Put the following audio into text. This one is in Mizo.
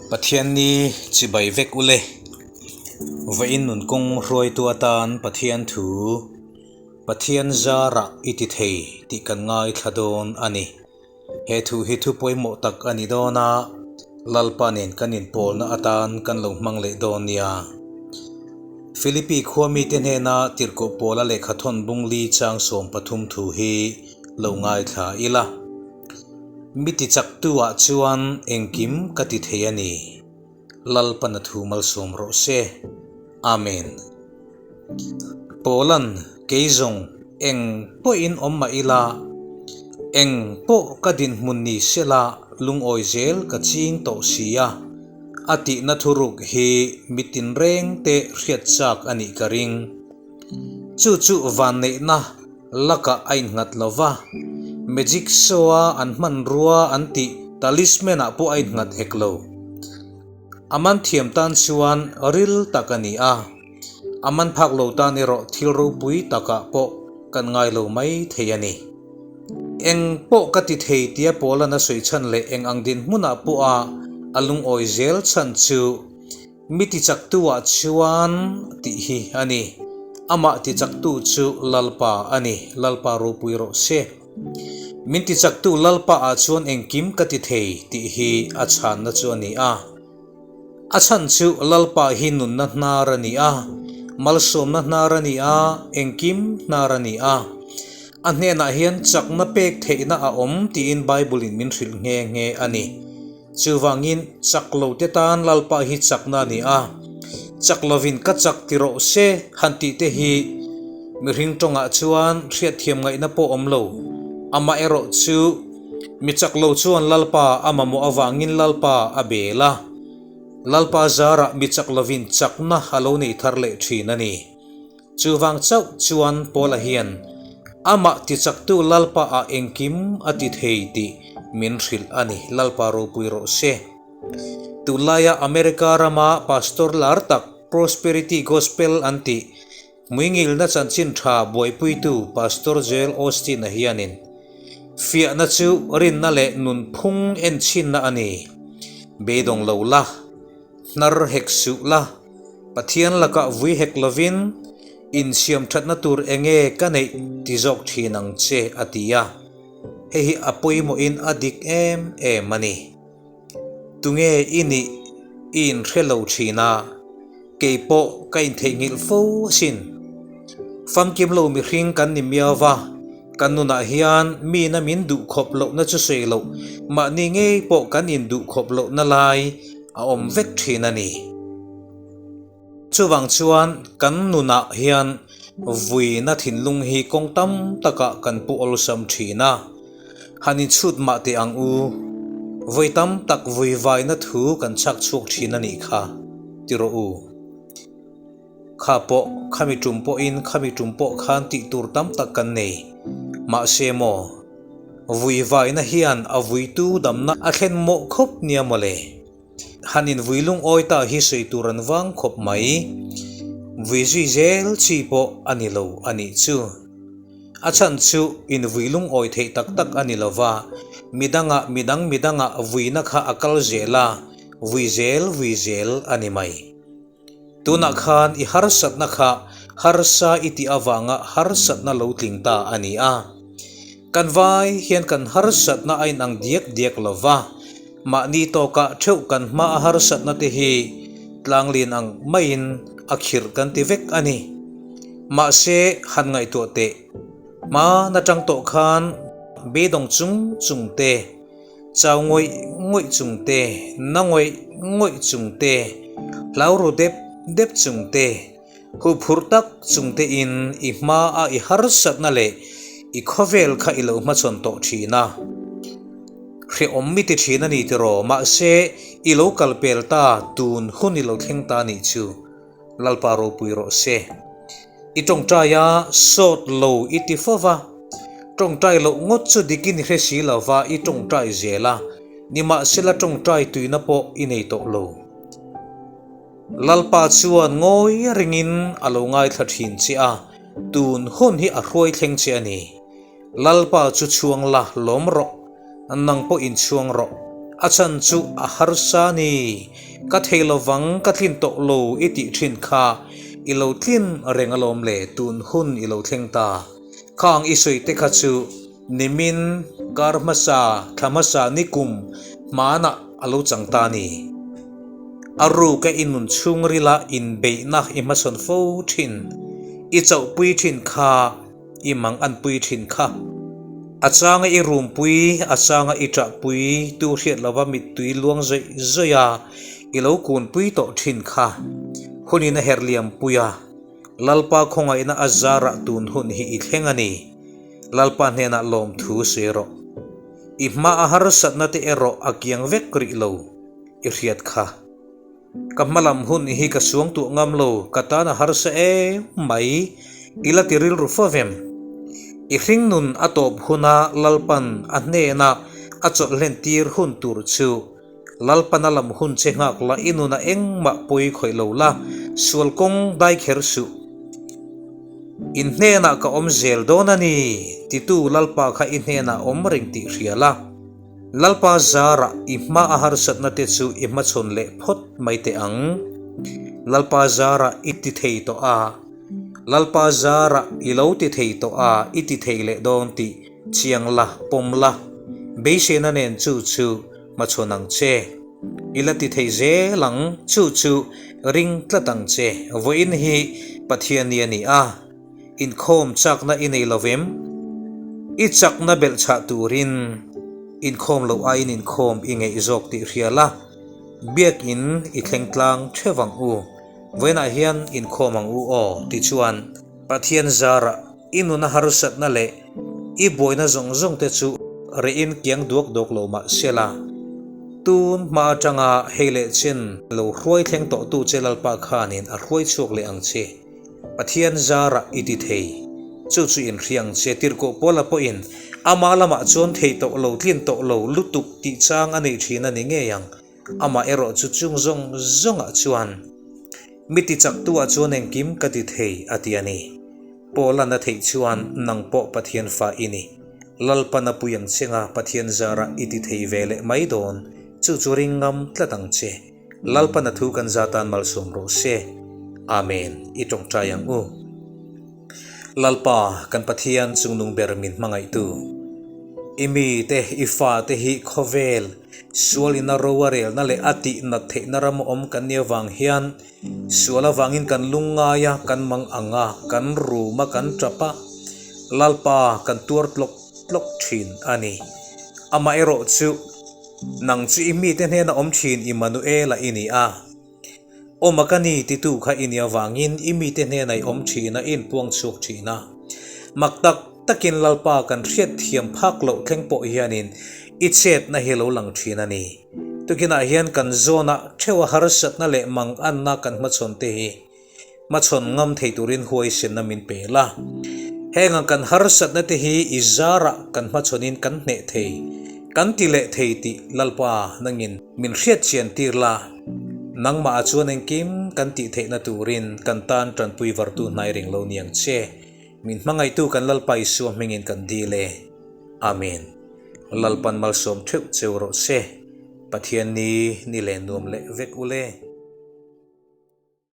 Pathianni chibai vek ule. Vawiin nun kawng hruaitu atan Pathian thu Pathian zarah i ti thei tih kan ngaithla dawn a ni. He thu hi thu pawimawh tak a ni dawn a, Lalpa nen kan inpawlna atan kan lo hmang leh dawn nia. Philippi khua mite hnena tirhkoh pawla lehkha thawn bungli chang 13 thu hi lo ngaithla ila. Mi tichaktu ah chuan engkim ka ti thei a ni. Lalpana thu malsawm rawh se. Amen. Pawlan kei zawng eng pawhin awm mah ila, eng pawh ka dinhmun ni sela lungawi zel ka ching tawh si a, a tihna thuruk hi mi tinreng te hriat chak a nih ka ring. Chu chu vanneihna lakah a innghat lo va, magic show-a an hmanrua an tih talisman-ah pawh a innghat hek lo. A man thiam tan chuan ril tak a ni a, a man phak lo tan erawh thil ropui takah pawh kan ngai lo mai thei a ni. Eng pawh ka ti thei tia Paul-a'n a sawi chhan leh eng ang dinhmunah pawha a lungawi zel chhan chu Mi tichaktu ah chuan tih hi a ni. Amah tichaktu chu Lalpa a ni, Lalpa ropui rawh se. Min tichaktu Lalpa ah chuan engkim ka ti thei tih hi a chhanna chu a ni a. A chhan chu Lalpa hi nunna hnar a ni a, malsawmna hnar a ni a, engkim hnar a ni a. A hnenah hian chakna pek theihna a awm tiin Bible in min hrilh nghe nghe a ni. Chuvangin chak lo te tan Lalpa hi chakna a ni a, chak lovin ka chak ti rawh se han tih te hi mihring tawngah chuan hriatthiam ngaihna pawh awm lo. Amaherawh chu mi chak lo chuan Lalpa a mamawh avangin Lalpa a bel a, Lalpa zarah mi chak lovin chakna a lo nei thar leh thin a ni. Chuvang chauh chuan Paula hian amah tichaktu Lalpa ah engkim a ti thei tih min hrilh a ni. Lalpa ropui rawh se. Tunlaia America rama pastor lar tak Prosperity Gospel an tih hmuingilna chanchin tha buaipuitu Pastor Joel Osteen-a hianin fiahna chu rinna leh nunphung enchhinna a ni. Beidawng lo la. Hnar hek suh la, Pathian lakah vui hek lovin insiam thatna tur enge ka neih ti zawk thin ang che a ti a. Hei hi a pawimawhin a dik em em a ni. Tunge i nih i inhre lo thin a, kei pawh ka intheihnghilh fo asin. Famkim lo mihring kan ni miau va, kan nunah hian mina min duh khawp lohna chu sawi loh, mahni ngei pawh kan induh khawp lohna lai a awm vek thin a ni. Chuvang chuan kan nunah hian vuina thinlung hi kawng tam takah kan pu awlsam thin a, han inchhut mah teh ang u, vawi tam tak vuivaina thu kan chhak chhuak thin a nih kha, ti rawh u. Kha pawh khami tum pawhin khami tum pawh khan tih tur tam tak kan nei. Mahse maw, vuivaina hian a vuitu damna a thlen mawh khawp nia mawle. Han invui lungawi ta hi sawi tur an vang khawp mai. Vui zui zel chi pawh a ni lo a nih chu. A chhan chu invui lungawi theih tak tak a ni lova, midangah midang midangah vuina kha a kal zel a, vui zel vui zel a ni mai. Tunah khan i harsatna kha harsa i tih avanga harsatna lo tling ta a ni a. Kan vai hian kan harsatna a inang diak diak lo va, mahni tawkah theuh kan hma a harsatna te hi tlanglin ang maiin a khirh kan ti vek a ni. Mahse, han ngaihtuah teh, hma na tang tawh khan beidawng chung chung te, Chau ngawih ngawih chung te, na ngawih ngawih chung te, hlau ru dep dep chung te, huphurh tak chung te in i hma a i harsatna leh i khawvel kha i lo hmachhawn tawh thin a. Hrehawm mi ti thin a ni tiraw, mahse i lo kal pel ta tun hun i lo thleng ta nih chu Lalpa ropui rawh se. I tawngtai a sawt lo i ti fo va, tawngtai loh ngawt chu dikin i hre si lo va i tawngtai zel a, nimahsela tawngtai tuina pawh i nei tawh lo. Lalpa chuan ngawi ringin a lo ngaithla thin che a, tun hun hi a hruai thleng che a ni. Lalpa chu chhuang la lawm rawh, nang pawh inchhuang rawh. A chhan chu a harsa ni, ka thei lovang ka tlin tawh lo i tih thin kha i lo tlin reng alawm le tun hun i lo thleng ta. Khang i sawi te kha chu nimin kar hmasa thla hmasa nikum hmanah a lo chang ta ni. A ruka i nun chhungrila inbeihna i hmasawn fo thin, i chauhpui thin kha I mang an pui thin kha. A changa i rumpui, a changa i ṭahpui, tu hriat lova mittui luang zawih zawih a, i lo kunpui tawh thin kha. Hunin a herh liampui a, Lalpa khawngaihna a zarah tun hun hi i thleng a ni. Lalpa hnenah lawmthu sawi rawh. I hma a harsatna te erawh a kiang vek rih lo, i hriat kha. Ka hmalam hun hi ka suang tuah ngam lo, ka tan a harsa em mai, i la ti rilru fo vem. I hringnun a tawp huna Lalpan a hnena a chawlh hlen tir hun tur chu Lalpan a lam hun che nghak la i nuna engmah pawi khawih lo la, sual kawng dai kher suh. In hnenah ka awm zel dawn a ni, titu Lalpa kha i hnenah awm reng tih hria la. Lalpa zarah i hma a harsatna te chu i hmachhawn leh phawt mai teh ang. Lalpa zarah i ti thei tawh a, Lalpa zarah i lo ti thei tawh a, i ti thei leh dawn tih chiang la, pawm la, beiseina nen chu chu hmachhawn ang che. I la ti thei zel ang, chu chu ring tlat ang che. Vawiin hi Pathianni a ni a. Inkhawm chakna i nei lo vem? I chakna belh chhah turin inkhawm loh aiin inkhawm i ngeih zawk tih hria la, biakin i thleng tlang theuh ang u. Vawiinah hian inkhawm ang u aw tichuan Pathian zarah i nuna harsatna leh i buaina zawng zawng te chu rehin kiang duak duak lo mah sela, tun hma atanga hei leh chen lo hruai thleng tawhtu che Lalpa khanin a hruai chhuak leh ang che. Pathian zarah i ti thei. Chu chu inhriang che tirhkoh Paula pawhin ama lamah chuan thei tawh lo, tlin tawh lo lutuk tih chang a nei thin a ni ngei ang. Amah erawh chu chung zawng zawngah chuan mi ti chaktuah chuan engkim ka ti thei a ti a ni. Paula'n a theih chuan nang pawh Pathian fa i ni. Lalpan a pui ang chenga Pathian zarah i ti thei ve leh mai dawn. Chu chu ring ngam tlat ang che. Lalpan a thu kan za tan malsawm rawh se. Amen. I tawngtai ang u. Lalpa, kan Pathian chungnung ber min hmangaihtu. I mite, i fate hi khawvel, sual ina ro a relna leh a tih nat theihna ram a awm kan nih avang hian sual avangin kan lungngai a, kan mang ang a, kan rum a, kan tap a. Lalpa, kan tuar tlawk tlawk thin a ni. Amaherawhchu, Nang chu i mite hnena awm thin Immanuela i ni a. Awma ka ni titu kha i ni avangin i mite hnena i awm thin a, i inpuang chhuak thin a. Mak tak takin Lalpa kan hriat thiam phak loh thleng pawh hianin i chetna hi lo lang thin a ni. Tukinah hian kan zawnah theuha harsatna leh manganna kan hmachhawn te hi Hmachhawn ngam thei turin huaisenna min pe la. Heng ang kan harsatna te hi i zarah kan hmachhawnin kan hneh thei, kan ti leh thei tih Lalpa nangin min hriat chian tir la. Nangmah ah chuan engkim kan tih theihna turin kan tan tanpui vartu hnai reng lo ni ang che. Min hmangaihtu kan Lalpa Isua hmingin kan dil e. Amen. Lalpan malsawm theuh cheu rawh se. Pathian ni ni leh nuam leh vek ule.